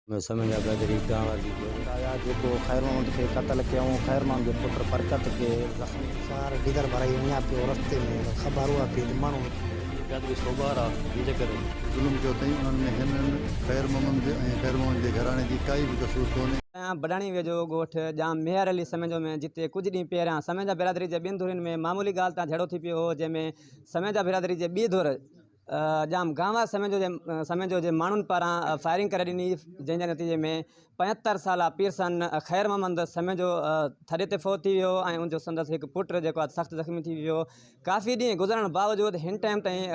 ۾ سمنجا برادري گانور جي ڌر. آيا جيڪو خير محمد کي قتل ڪيائون خير محمد جي پٽ برڪت کي زخمي. شهر ڊيزل ڀرائي وڃان پيو رستي ۾ خبر اها پئي ته ماڻهو نڪري. برادري سوڳوار آ ان جي ڪري. ظلم ڪيو اٿئي انهن ۾ هنن خير محمد جي ۽ خير محمد جي گهراڻي جي ڪائي به قصور ڪونهي. بڊاڻي ويجهو ڳوٺ ڄام ميهر علي سميجو ۾ جتي ڪجهه ڏينهن پهريان سميجا برادري جي ٻن ڌرين ۾ معمولي ڳالهه تان جهيڙو ٿي پيو هو جنهن ۾ سميجا برادري جي ٻي ڌر ڄام گانوا سميجو جي سميجو جي ماڻهن پاران فائرنگ ڪري ڏني جنهن جي نتيجي ۾ پنجهتر سالا پيرسن خير محمد سميجو ٿڏي تي فوت ٿي ويو ۽ ان جو سندس هڪ پٽ جيڪو آهي سخت زخمي ٿي ويو ڪافي ڏينهن گذرڻ باوجود هن ٽائيم تائين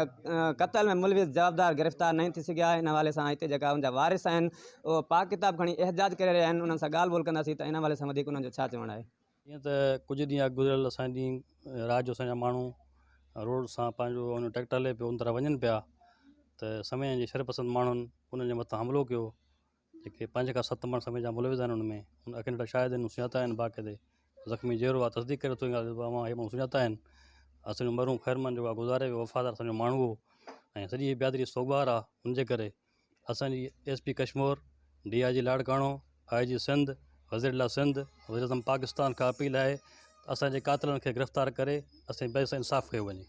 قتل ۾ ملوث جوابدار گرفتار ناهن ٿي سگهيا ان حوالي سان هتي جيڪا ان جا وارث آهن اهو پاڪ ڪتاب کڻي احتجاج ڪري رهيا آهن انهن سان ڳالهه ٻولهه ڪنداسين ته ان حوالي سان وڌيڪ انهن جو ڇا چوڻ آهي. جيئن ته ڪجهه ڏينهن اڳ گذريل اسان ڏينهن رات جو اسان جا ماڻهو روڊ سان پنهنجو ان ٽريڪٽر هلي پيو ان طرف وڃن پيا ته سمي جي شر پسند ماڻهن انهن جي مٿان حملو ڪيو جيڪي پنج کان ست ماڻهو سمي جا ملوث آهن ان ۾ ان اکين ڏٺا شاهد آهن سڃاتا آهن باقاعدي زخمي جيئرو آهي تصديق ڪري ٿو ان ڳالهه جي اوهان هي ماڻهو سڃاتا آهن اسان جو مرحوم خيرمند جيڪو آهي گذاري ويو وفادار اسان جو ماڻهو هو ۽ سڄي برادري سوڳوار آهي ان جي ڪري اسان جي S P Kashmore, D I G Larkana, I G Sindh, وزير اعليٰ سنڌ، وزير اعظم پاڪستان کان اپيل آهي ته اسان جي قاتلن کي گرفتار ڪري اسان جي سان انصاف ڪيو وڃي.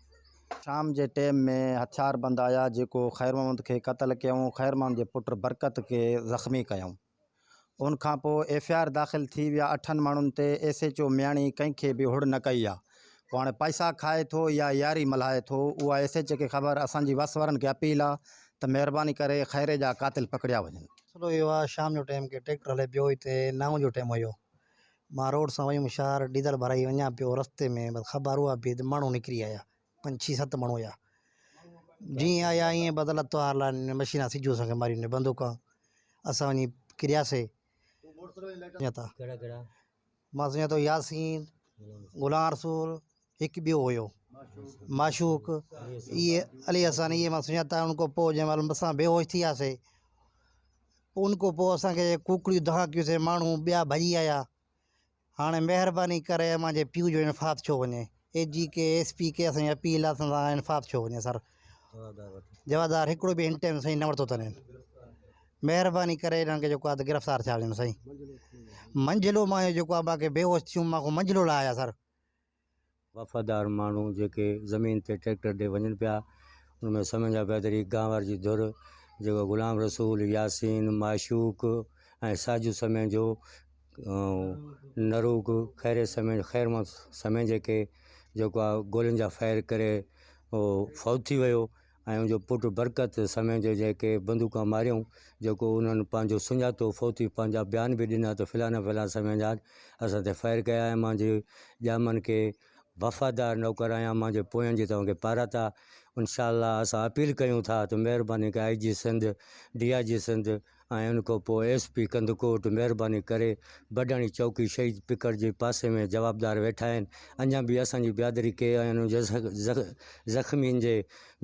شام جي ٽيم ۾ هٿيار بند آيا جيڪو خير محمد کي قتل ڪيائون خير محمد جي پٽ برڪت کي زخمي ڪيائون ان کان پوء ايف I R داخل ٿي ويا اٺن ماڻهن تي ايس ايچ او مياڻي ڪنهن کي به هڙ نه ڪئي آ پوء هاڻي پئسا کائي ٿو يا ياري ملهائي ٿو اها ايس ايچ کي خبر اسان جي وس وارن کي اپيل آ ته مهرباني ڪري خيري جا قاتل پڪڙيا وڃن. مسئلو اهو آ شام جو ٽيم ڪي ٽريڪٽر هلي پيو هتي نائون جو ٽيم هيو مان روڊ سان ويم شهر ڊيزل ڀرائي وڃان پيو رستي ۾ بس خبر اها پئي ته ماڻهو نڪري آيا پنج ڇهه ست ماڻهو هيا جيئن آيا ائين بدل تار لاء مشينا سجو اسان کي ماري بندوقا اسان وڃي ڪرياسي مان سڃاتو ياسين غلام رسول هڪ ٻيو هيو معشوق اهي علي حسن اهي مان سڃاتا ان کان پوء جنهن مهل اسان بيهوش ٿي وياسي ان کان پوء اسانکي ڪوڪڙيون دانهن ڪيوسي ماڻهو ٻيا ڀڄي آيا هاڻي مهرباني ڪري امان جي پيء جو انصاف ٿيو وڃي اي جي ڪي ايس پي ڪي اسان جي اپيل آ اسان سان انصاف ٿيو وڃي سر جوابدار هڪڙو به هن ٽائيم سائين نه ورتو اٿن مهرباني ڪري انهن کي جيڪو آ گرفتار ٿيا وڃن سائين منجهلو مان جيڪو آ باقي بيهوش ٿيم مان منجهلو لاء آيا سر. وفادار ماڻهو جيڪي زمين تي ٽريڪٽر ڏي وڃن پيا ان ۾ سمن جا بهتري گانور جي ڌر جيڪو غلام رسول، ياسين، معشوق ۽ ساجو سميجو نروگ خيري سميجو خير محمد سميجي کي جيڪو آهي گولين جا فائر ڪري اهو فوت ٿي ويو. ۽ ان جو پٽ برڪت سميجو جنهن کي بندوقان ماريائون جيڪو انهن پنهنجو سڃاتو فوتي پنهنجا بيان به ڏنا ته فلانا فلانا سميجا اسان تي فائر ڪيا ۽ مانجي ڄامن کي وفادار نوڪر آهيان مانجي پوين جي توهان کي پارت آ انشاء الله اسان اپيل ڪيون ٿا ته مهرباني ڪري I G Sindh D I G Sindh ۽ ان کان پوء ايس پي ڪنڌڪوٽ مهرباني ڪري بڊاڻي چوڪي شهيد پڪڙ جي پاسي ۾ جوابدار ويٺا آهن اڃا به اسان جي بيادري کي ۽ انهن جي زخمين جي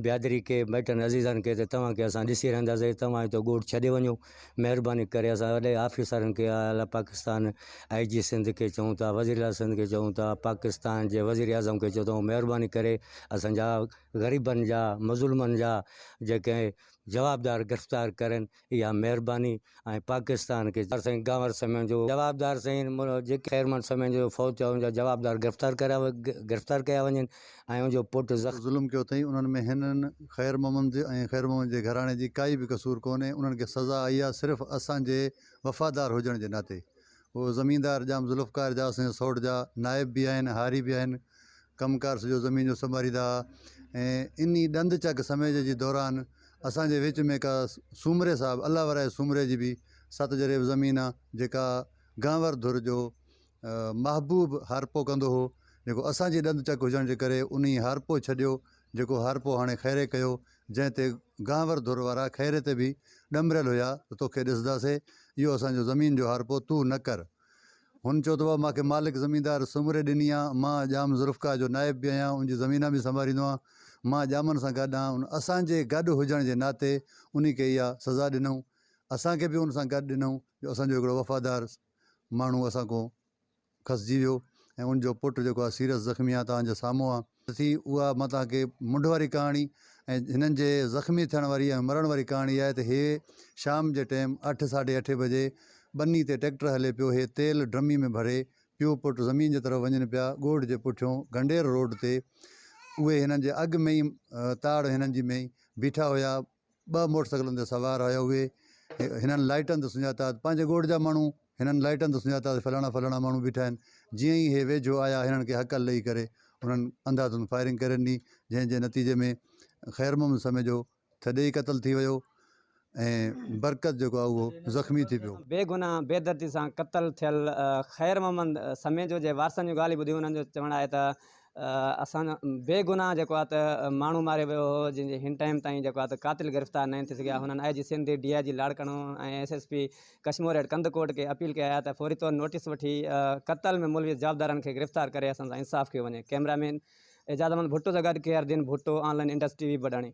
بيادري کي مائٽن عزيزن کي ته توهان کي اسان ڏسي رهنداسين توهان هتو ڳوٺ ڇڏي وڃو مهرباني ڪري اسان وڏي آفيسرن کي اعليٰ پاڪستان آئي جي سنڌ کي چئون ٿا وزير اعليٰ سنڌ کي چئون ٿا پاڪستان جي وزير اعظم کي چئون ٿا مهرباني ڪري اسان جا غريبن جا مظلومن جا جيڪي جوابدار گرفتار ڪرن اها مهرباني ۽ پاڪستان کي سائين گانور سميجو جوابدار سائين جيڪي خيرمند سميجو فوت ٿيا ان جا جوابدار گرفتار ڪريا گرفتار ڪيا وڃن ۽ ان جو پٽ زخ. ظلم ڪيو اٿئي انهن ۾ هنن خير محمد ۽ خير محمد جي گهراڻي جي ڪائي به قصور ڪونهي انهن کي سزا آئي آهي صرف اسان جي وفادار هجڻ جي ناتي اهو زميندار ڄام ذوالفقار جا اسان جي سئوٽ جا نائب به آهن هاري به آهن ڪم ڪار سڄو زمين جو سنڀاريندا ها ۽ انهي ڏند چڪ سميج جي دوران اسان جي وچ ۾ ڪا سومري صاحب الله ورائي سومري جي به ست جريب زمين آ جيڪا گانور ڌر جو محبوب هارپو ڪندو هو جيڪو اسان جي ڏند چڪ هجڻ جي ڪري انهي هارپو ڇڏيو جيڪو هارپو هاڻي خيري ڪيو جنهن تي گانور ڌر وارا خيري تي به ڏمريل هيا ته توکي ڏسنداسي اهو اسان جو زمين جو هارپو تون نه ڪر هن چيو ته بابا مان کي مالڪ زميندار سومري ڏني آ، مان ڄام ذوالفقار جو نائب به آهيان، ان جي زمينان به سنڀاريندو آهيان، مان ڄامن سان گڏ آهيان، ان اسان جي گڏ هجڻ جي ناتي انهي کي اها سزا ڏنائون، اسان کي به ان سان گڏ ڏنائون جو اسان جو هڪڙو وفادار ماڻهو اسان کان کسجي ويو ۽ ان جو پٽ جيڪو آهي سيريس زخمي آهي توهان جي سامهون آهي. ٿي اها مان توهان کي منڍ واري ڪهاڻي ۽ هنن جي زخمي ٿيڻ واري ۽ مرڻ واري ڪهاڻي اها آهي ته هي شام جي ٽيم اٺ ساڍي اٺين بجي ٻني تي ٽيڪٽر هلي پيو هي تيل ڊرمي ۾ ڀري پيو پٽ زمين جي طرف وڃن پيا ڳوٺ جي پٺيون گنڊير روڊ تي اهي هنن جي اڳ ۾ ئي تاڙ هنن جي ۾ ئي بيٺا هيا ٻه موٽر سائيڪلن تي سوار هيا اهي هنن لائٽن تي سڃاتا پنهنجي ڳوٺ جا ماڻهو هنن لائٽن تي سڃاتا ته فلاڻا فلاڻا ماڻهو بيٺا آهن جيئن ئي هي ويجهو آيا هنن کي هڪل ڏئي ڪري انهن انڌا ڌنڌ فائرنگ ڪري ڏني جنهن جي نتيجي ۾ خير محمد سميجو ٿڏي ئي قتل ٿي ويو ۽ برڪت جيڪو آهي اهو زخمي ٿي پيو. بيگناهه بيدردي سان قتل ٿيل خير محمد سميجو جي وارثن جون ڳالهيون ٻڌيون انهن جو چوڻ آهي ته اسان جو بيگناهه جيڪو آهي ته ماڻهو ماريو ويو هو جنهن جي هن ٽائيم تائين جيڪو آهي ته قاتل گرفتار ناهن ٿي سگهيا هنن I G Sindh D I G Larkana ۽ S S P Kashmore head Kandhkot کي اپيل ڪئي آهي ته فوري طور نوٽيس وٺي قتل ۾ ملوث جوابدارن کي گرفتار ڪري اسان سان انصاف ڪيو وڃي ڪئميرا مين اعجاز احمد ڀٽو سان گڏ K R Din Bhutto online Indus T V Badhani.